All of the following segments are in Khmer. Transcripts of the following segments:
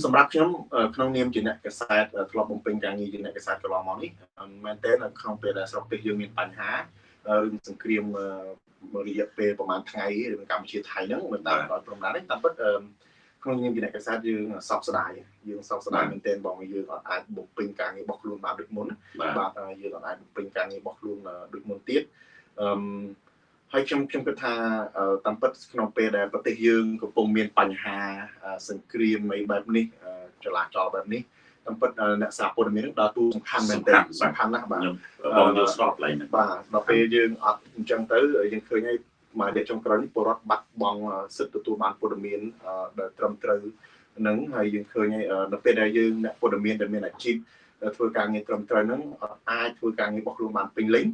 សម្រាប់ខ្ញុំក្នុងនាមជាអ្នកកសែតធ្លាប់បំពេញការងារជាអ្នកកសែតកន្លងមកនេះមែនតើក្នុងពេលដែលស្រុកទេសយើងមានបញ្ហារឿងសង្គ្រាមរយៈពេលប្រហែលថ្ងៃរឿងកម្ពុជាថៃហ្នឹងមិនតាមដល់ព្រំដែនទេតាមពិតក្នុងនាមជាអ្នកកសែតយើងសោកស្ដាយយើងសោកស្ដាយមែនទែនបងយើងអត់អាចបំពេញការងាររបស់ខ្លួនបានដូចមុនបាទយើងអត់អាចបំពេញការងាររបស់ខ្លួនដូចមុនទៀតអឺហើយខ្ញុំខ្ញុំគិតថាតាមពិតក្នុងពេលដែលប្រទេសយើងកំពុងមានបញ្ហាសង្គ្រាមអីបែបនេះចលាចលបែបនេះតាមពិតអ្នកសារព័ត៌មាននឹងដើរតួសំខាន់មែនទែនសំខាន់ណាស់បាទ បងយល់ស្របកន្លែងហ្នឹង បាទដល់ពេលយើងអត់អញ្ចឹងទៅយើងឃើញហើយមួយរយៈចុងក្រោយនេះពលរដ្ឋបាត់បង់សិទ្ធិទទួលបានព័ត៌មានដែលត្រឹមត្រូវនឹងហើយយើងឃើញហើយនៅពេលដែលយើងអ្នកព័ត៌មានដែលមានអាជីពធ្វើការងារត្រឹមត្រូវហ្នឹងអាចធ្វើការងាររបស់ខ្លួនបានពេញលេញ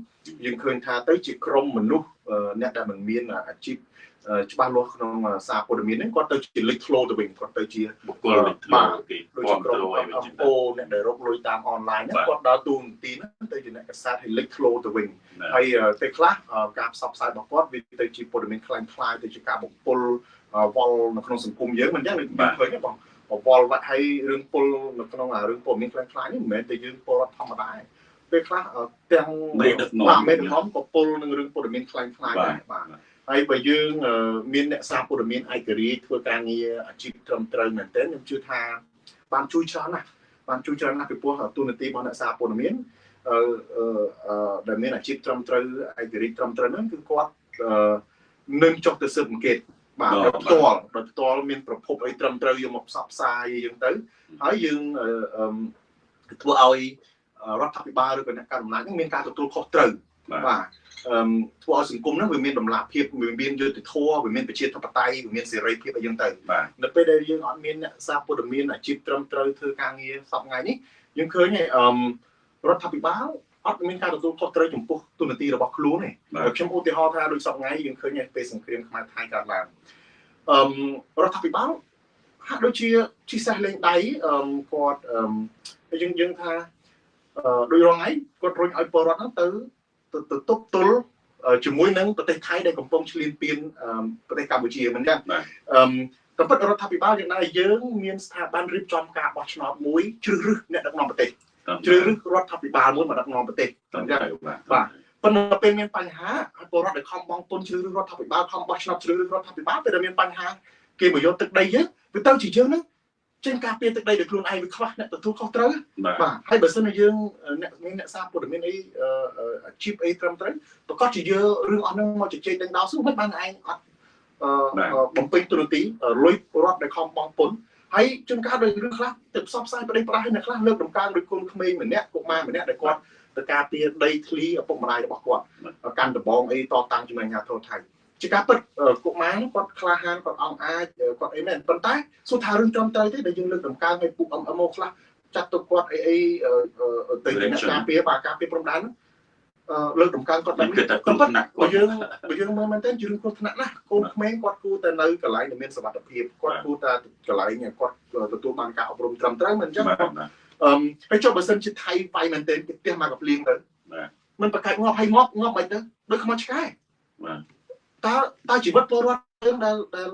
យើងឃើញថាទៅជាក្រុមមនុស្សអ្នកដែលមិនមានអាជីពច្បាស់លាស់ក្នុងសារព័ត៌មានហ្នឹងគាត់ទៅជាលេចធ្លោទៅវិញគាត់ទៅជា បុគ្គលលេចធ្លោគេដូចជាក្រុម MO អ្នកដែលរកលុយតាមអនឡាញហ្នឹងគាត់ដើរតួនាទីហ្នឹងទៅជាអ្នកកាសែតឲ្យលេចធ្លោទៅវិញហើយពេលខ្លះការផ្សព្វផ្សាយរបស់គាត់វាទៅជាព័ត៌មានក្លែងក្លាយទៅជាការបំពុលវល់នៅក្នុងសង្គមយើងមិនអញ្ចឹងឃើញទេបងវល់វត្តហើយរឿងពុលនៅក្នុងរឿងព័ត៌មានក្លែងក្លាយនេះមិនមែនតែយើងពលរដ្ឋធម្មតាទេពេលខ្លះទាំង មេដឹកនាំ បាទមេដឹកនាំក៏ពុលនឹងរឿងព័ត៌មានក្លែងក្លាយដែរបាទហើយបើយើងមានអ្នកសារព័ត៌មានឯករាជ្យធ្វើការងារអាជីពត្រឹមត្រូវមែនទែនខ្ញុំជឿថាបានជួយច្រើនណាស់បានជួយច្រើនណាស់ពីព្រោះតួនាទីរបស់អ្នកសារព័ត៌មានអឺដែលមានអាជីពត្រឹមត្រូវឯករាជ្យត្រឹមត្រូវហ្នឹងគឺគាត់នឹងចុះទៅស៊ើបអង្កេតបាទដោយផ្ទាល់ដោយផ្ទាល់មានប្រភពអីត្រឹមត្រូវយកមកផ្សព្វផ្សាយអីចឹងទៅហើយយើងធ្វើឲ្យរដ្ឋាភិបាលឬក៏អ្នកកាន់អំណាចហ្នឹងមានការទទួលខុសត្រូវបាទអឺធ្វើឲ្យសង្គមហ្នឹងវាមានតម្លាភាពវាមានយុត្តិធម៌វាមានប្រជាធិបតេយ្យវាមានសេរីភាពអីចឹងទៅនៅពេលដែលយើងអត់មានអ្នកសារព័ត៌មានអាជីពត្រឹមត្រូវធ្វើការងារសប្តាហ៍ថ្ងៃនេះយើងឃើញហើយអឺរដ្ឋាភិបាលអត់មានការទទួលខុសត្រូវចំពោះទូនាទីរបស់ខ្លួនទេខ្ញុំឧទាហរណ៍ថាដូចសប្តាហ៍ថ្ងៃយើងឃើញពេលសង្គ្រាមខ្មែរថៃកើតឡើងអឺរដ្ឋាភិបាលហាក់ដូចជាជិះសេះលេងដៃអឺគាត់អឺយើងយើងថាដោយរងថ្ងៃគាត់រុញឲ្យពលរដ្ឋហ្នឹងទៅទៅទប់ទល់ជាមួយនឹងប្រទេសថៃដែលកំពុងឈ្លានពានប្រទេសកម្ពុជាមិនចឹងអឺតាមពិតរដ្ឋាភិបាលយ៉ាងណាយើងមានស្ថាប័នរៀបចំការបោះឆ្នោតមួយជ្រើសរើសអ្នកដឹកនាំប្រទេសជ្រើសរើសរដ្ឋាភិបាលមួយមកដឹកនាំប្រទេសអញ្ចឹងបាទប៉ុន្តែពេលមានបញ្ហាពលរដ្ឋដែលខំបងទុនជ្រើសរើសរដ្ឋាភិបាលខំបោះឆ្នោតជ្រើសរើសរដ្ឋាភិបាលពេលដែលមានបញ្ហាគេមកយកទឹកដីយើងវាទៅជាយើងហ្នឹងចេញការពារទឹកដីដោយខ្លួនឯងវាខ្វះអ្នកទទួលខុសត្រូវបាទហើយបើសិនជាយើងអ្នកមានអ្នកសារព័ត៌មានអីអាជីពអីត្រឹមត្រូវប្រកាសជាយើងរឿងអស់ហ្នឹងមកជជែកដេញដោលសួរមិនបានឯងអត់បំពេញទូនាទីលុយរដ្ឋដែលខំបងពុនហើយជួនកាលដោយរឿងខ្លះទៅផ្សព្វផ្សាយប្រទេសប្រាស់ហើយអ្នកខ្លះលើកដំកើងដោយកូនក្មេងម្នាក់កុមារម្នាក់ដែលគាត់ទៅការពារដីធ្លីឪពុកម្ដាយរបស់គាត់កាន់ដបងអីតតាំងជាមួយអាជ្ញាធរថៃជាការពិតកុមារគាត់ក្លាហានគាត់អង់អាចគាត់អីមែនប៉ុន្តែសួរថារឿងត្រឹមត្រូវទេដែលយើងលើកដំកើងឲ្យពួក MMO ខ្លះចាត់ទុកគាត់អីអីទៅអ្នកការពារបាទការពារព្រំដែនលើកដំកើងគាត់បែបនេះគាត់ពិតបើយើងបើយើងមើលមែនទែនជារឿងគ្រោះថ្នាក់ណាស់កូនក្មេងគាត់គួរតែនៅកន្លែងដែលមានសុវត្ថិភាពគាត់គួរតែកន្លែងគាត់ទទួលបានការអប់រំត្រឹមត្រូវមិនអញ្ចឹងអឺហើយចុះបើសិនជាថៃវាយមែនទែនគេផ្ទះមកកភ្លៀងទៅមិនប្រកែកងាប់ហើយងាប់ងាប់មិនទៅដូចខ្មោចឆ្កែបាទតើតើជីវិតពលរដ្ឋយើងដែលដែល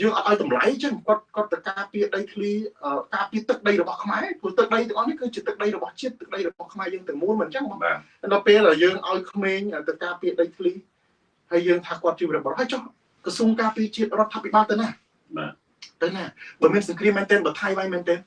យើងអត់ឲ្យតម្លៃចឹងគាត់គាត់ទៅការពារដីធ្លីការពារទឹកដីរបស់ខ្មែរព្រោះទឹកដីទាំងអស់នេះគឺជាទឹកដីរបស់ជាតិទឹកដីរបស់ខ្មែរយើងទាំងមូលមិនចឹងបងដល់ពេលយើងឲ្យក្មេងទៅការពារដីធ្លីហើយយើងថាគាត់ជាវីរបុរសហើយចុះក្រសួងការពារជាតិរដ្ឋាភិបាលទៅណា បាទ ទៅណាបើមានសង្គ្រាមមែនទែនបើថៃវាយមែនទែន